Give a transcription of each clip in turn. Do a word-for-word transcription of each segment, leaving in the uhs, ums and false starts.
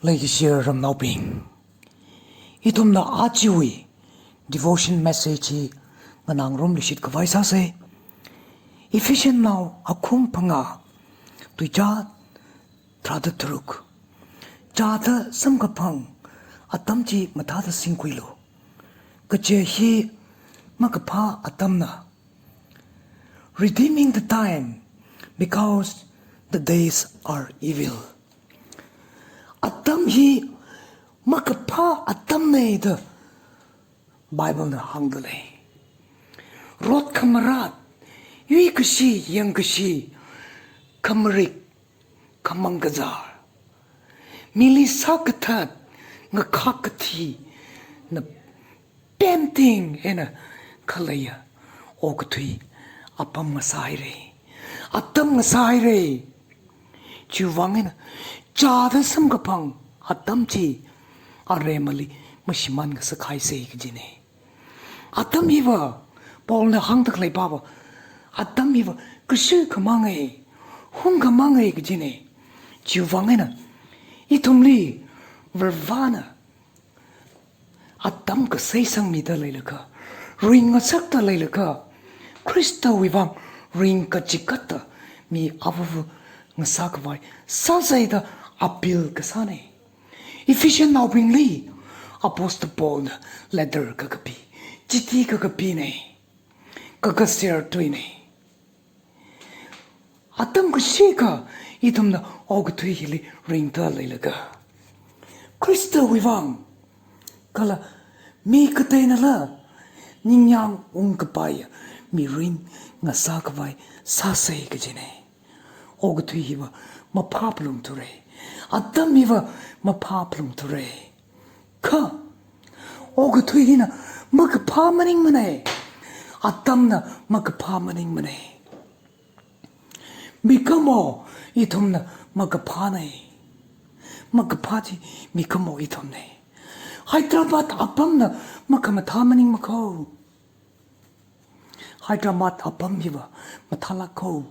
Leikashiya ramnaobing, ithumna ajawui devotion message hi nganāngarumluishit khavai sāsa. Ephesiannao akhum phangā, tuizā tharāda tharuk. Chāda samkaphang atam chi mathāda singkhuilu. Kaje hi makaphā atamna. Redeeming the time, because the days are evil. Atam hi makaphā atamna da Bible na hāngda lei. Rot khamarat, yuikashi, yangkashi, khamarik, khamang kazār, mili sākathat, ngakhak kathi, na pemting eina khaleiya okathui apam ngasāhaira, atam ngasāhaira. Chiwuivang eina chāda samkaphang atam chi aremali mashimān ngasak haisa kajina. Atam hiva, Paul na hāngda khalei pava, atam hiva kashi khamanga, hung khamanga kajina. Chiwuivang eina ithumli Varivarana atam kasai sangmida leilakha, ringngasakda leilakha, Khristawui vang ringkachigatda mi avava ngasā khavai sāsa da appeal kasāna. Ephesiannaobingli Apostle Paul na letter kakapi, chithi kakapina, kakaser tuina. Atam kashikha ithumna okathui hili ringda leilakha, Khristawui vang kala mi kateinala ningyāng ungkapaiya mirin ngasā khavai sāsa kajina. Okathui hiva maphāphalungthura. Atam hiva maphāphalungthura. Kha okathui hina makaphā maningmana. Atamna makaphā maningmana. Mikumo ithumna makaphāna. Makaphā chi mikumo ithumna. Hyderabad apamna makhamathā maningmakho. Hyderabad apam hiva mathālākkho.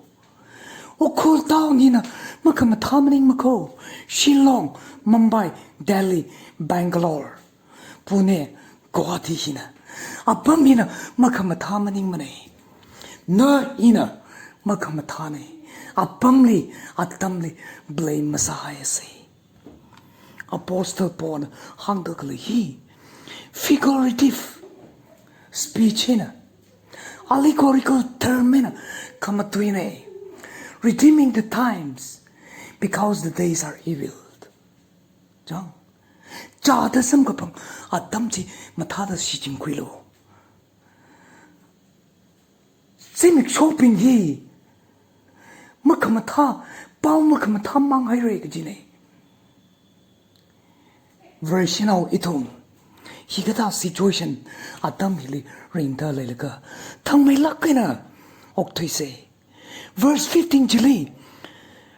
Ukhrul town hina makhamathā maningmakho. Shillong, Mumbai, Delhi, Bangalore, Pune, Guwahati hina, apam hina makhamathā maningmana. Na ina makhamathāna. Apamli, atamli blame masāhaisa. Apostle Paul na hāngda khalei hi figurative speech hina, allegorical term hina khamatuina. Redeeming the times, because the days are evil. Chang. Chāda samkaphang atam chi mathāda shichinkhuilu. Zimikshobing hi makhamathā, pao makhamathā mang haira kajina. Vareshinao ithum hikathā situation atam hili ringda leilakha, thangmeilāk eina okthuisa. Verse fifteen chili,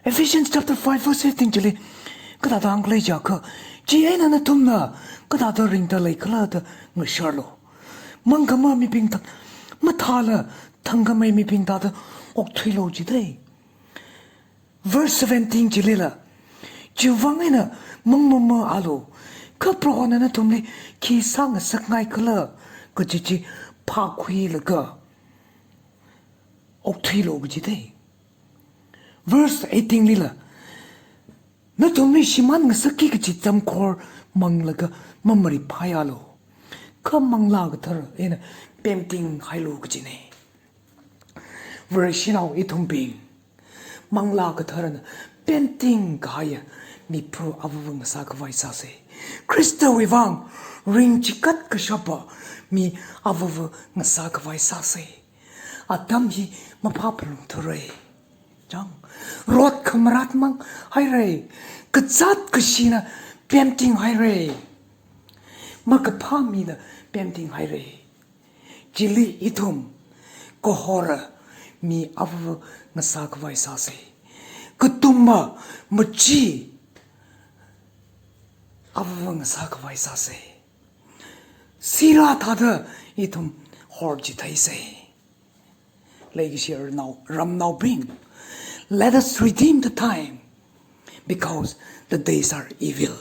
Ephesians chapter five verse fifteen chili kathāda hāngkhala jiakha, chieina nathumna kathāda ringda leikhala da ngasharlu. Mangkhama mibing thāda, mathāla thangkhamei mibing thāda okthuilu jida. Verse seventeen chilila, chiwuivang eina mangmamaalu, kha Prohona nathumli khi sāngasakngaikhala kaji chi phākhuilaga okthuilu kajida. Verse eighteen lila, nathumli shimān ngasakki kaji zamkhor manglaga mamariphaialu, kha Manglā Kathara eina pemtinghailu kajina. Vareshinao ithumbing, Manglā Katharana pemting kahaiya miphu avava ngasā khavai sāsa. Khristawui vang ringchigat kashapa mi avava ngasā khavai sāsa. Atam hi maphāphalungthura. Chang, rot khamarat mang haira, kazāt kashina pemting haira, makaphā mina pemting haira. Chili ithum kahora mi avava ngasā khavai sāsa. Katumma machi avava ngasā khavai sāsa. Sirā thāda ithum horchitheisa. Leikashiya ramnao, ramnaobing, let us redeem the time, because the days are evil.